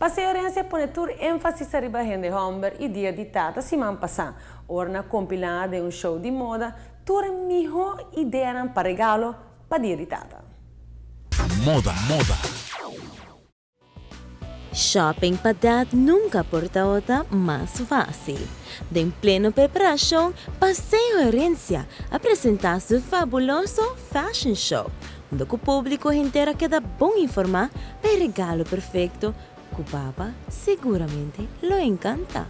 Paseo Herencia a pone tur énfasis ariba hende hòmber i Dia di Tata siman pasá, ora nan a kompilá den un show di moda tur e mihó ideanan pa regalo pa Dia di Tata. Moda, moda. Shopping pa dad nunca por tabata mas fácil. Den pleno preparacion, Paseo Herencia a presenta su fabuloso Fashion Show, unda cu publico henter a keda bon informa pa e regalo perfecto cu papa seguramente lo encanta.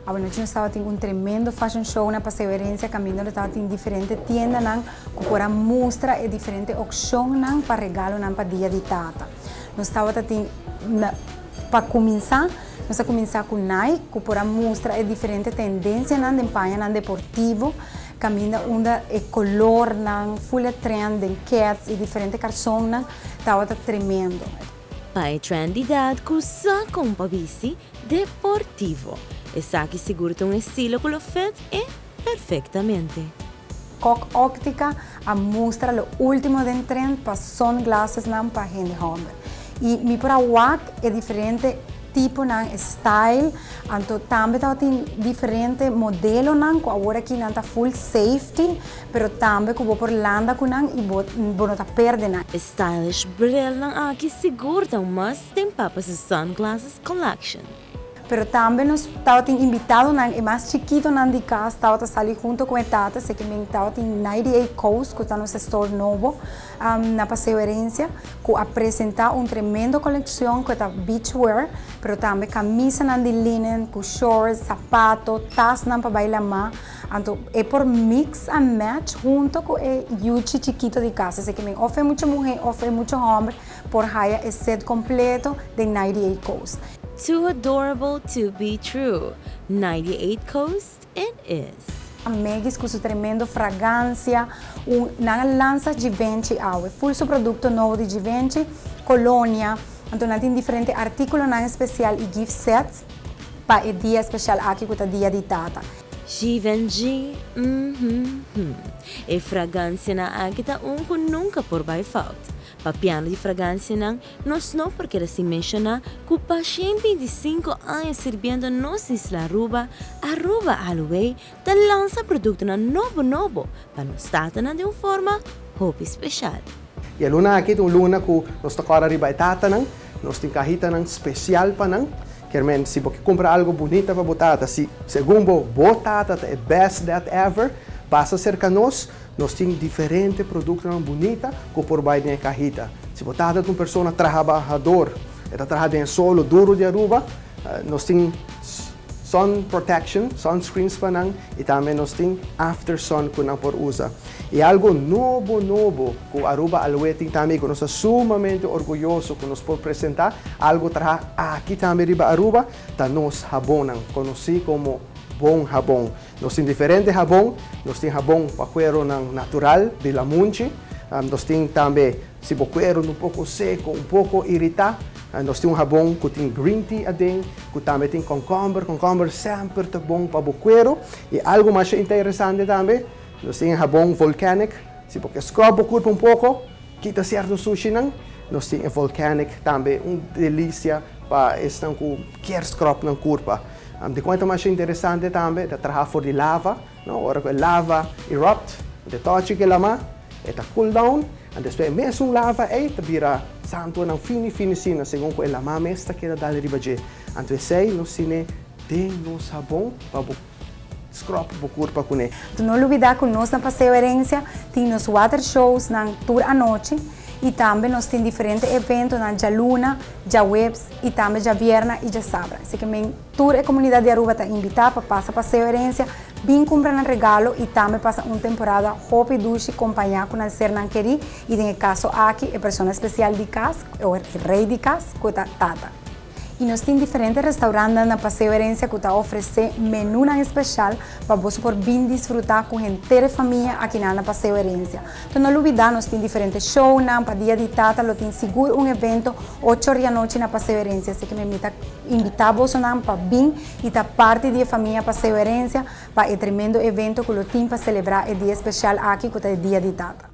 Awanochi nos tabatin un tremendo fashion show na Paseo Herencia caminda lo tabatin diferente tiendanan cu por a mustra e diferente opcionnan pa regalonan pa Dia di Tata. Nos tabata tin pa cuminsa nos a cuminsa cu Nike cu por a mustra e diferente tendencianan den pañanan deportivo caminda unda e colornan full e trend den keds y diferente carsonnan tabata tremendo. Pa e trendy dad cu sa con pa bisti deportivo. Esaki sigur ta un estilo cu lo fit e perfectamente. Kok Optica a mustra lo ultimo den trend pa sunglassesnan pa hende homber. Y mi por a wak e diferente tiponan, e style, anto tambe tabatin diferente modelonan cu awor aki nan ta full safety, pero tambe cu bo por landa cu nan y bo bo no ta perde nan. E stylish brilnan aki sigur ta un must den papa su sunglasses collection. Pero tambe nos tabatin invitadonan, e mas chikitonan di cas tabata sali hunto cu e tata, esaki men tabatin 98 Coast cu ta nos store nobo na Paseo Herencia, cu a presenta un tremendo coleccion cu ta beachwear, pero tambe camisanan di linen cu shorts, sapato, tasnan pa bay lama. Anto e por mix and match hunto cu e yuchi chikito di cas, esaki men of e mucha muhe of e mucha homber por haya e set completo den 98 Coast. Too adorable to be true, 98 Coast it is. Megis cu su tremendo fragancia, un nan a lansa Givenchy awe, full su producto nobo di Givenchy, colonia, anto nan tin diferente articulonan especial y gift sets pa e dia especial aki cu ta Dia di Tata. Givenchy, mm-hmm, e fragancianan aki ta un cu nunca por bay fout. Papiando di fragancianan, nos no por keda sin menciona cu pa 125 aña sirbiendo nos isla Aruba, Aruba Aloe ta lansa productonan nobo nobo pa nos tatanan den un forma hopi special. Y e luna aki ta un luna cu nos ta cora riba e tatanan, nos tin cahitanan special pa nan. Kier men, si bo ke cumpra algo bunita pa bo tata, si segun bo, bo tata ta e best dad ever, pasa cerca nos. Nos tin diferente productonan bunita cu por bay den e cahita. Si bo tata ta un persona trabahador, e ta traha den e solo duro di Aruba, nos tin sun protection, sunscreens pa nan y tambe nos tin after sun cu nan por usa. Y algo nobo nobo cu Aruba Aloe tin tambe y cu nos ta sumamente orguyoso cu nos por presenta, algo traha aki tambe riba Aruba, ta nos habonnan, conoci como Bon Habon. Nos tin diferente habon, nos tin habon pa cueronan natural di lamunchi, nos tin tambe si bo cuero ta un poco seco, un poco irita, nos tin un habon cu tin green tea aden, cu tambe tin concomber, concomber semper ta bon pa bo cuero, y algo masha interesante tambe, nos tin e habon volcanic, si bo ke scrub bo curpa un poco, kita cierto sushinan, nos tin e volcanic tambe, un delicia pa esnan cu kier scrub nan curpa. Dikon e ta masha interesante tambe, ta traha for di lava, no? Ora ku e lava erupt, e tochi ku e lama, e ta cool down, en despues e mesun lava ei ta bira santunan fini fini asina, segun ku e lama mes ta keda dal riba dje. Anto esei nos tine den nos habon pa bo scrub bo kurpa kuné. Anto no lubida ku nos na Paseo Herencia tin nos water shows nan tur anochi y tambe nos tin diferente eventonan djaluna, djaweps y tambe djavierna y djasabra. Así ke men tur e comunidad di Aruba ta invita pa pasa Paseo Herencia, bin cumpra nan regalo y tambe pasa un temporada hopi dushi compaña cu nan sernan keri y den e caso aki e persona especial di cas o e rey di cas cu ta tata. Y nos tin diferente restaurantnan na Paseo Herencia cu ta ofrece menunan especial pa boso por bin disfruta cu henter e famia akinan na Paseo Herencia. Enton no lubida nos tin diferente shownan, pa Dia di Tata lo tin sigur un evento ocho or di anochi na Paseo Herencia, así que mi ta invita bosonan pa bin y ta parti di e famia Paseo Herencia pa e tremendo evento cu lo tin pa celebra e dia especial aki cu ta e Dia di Tata.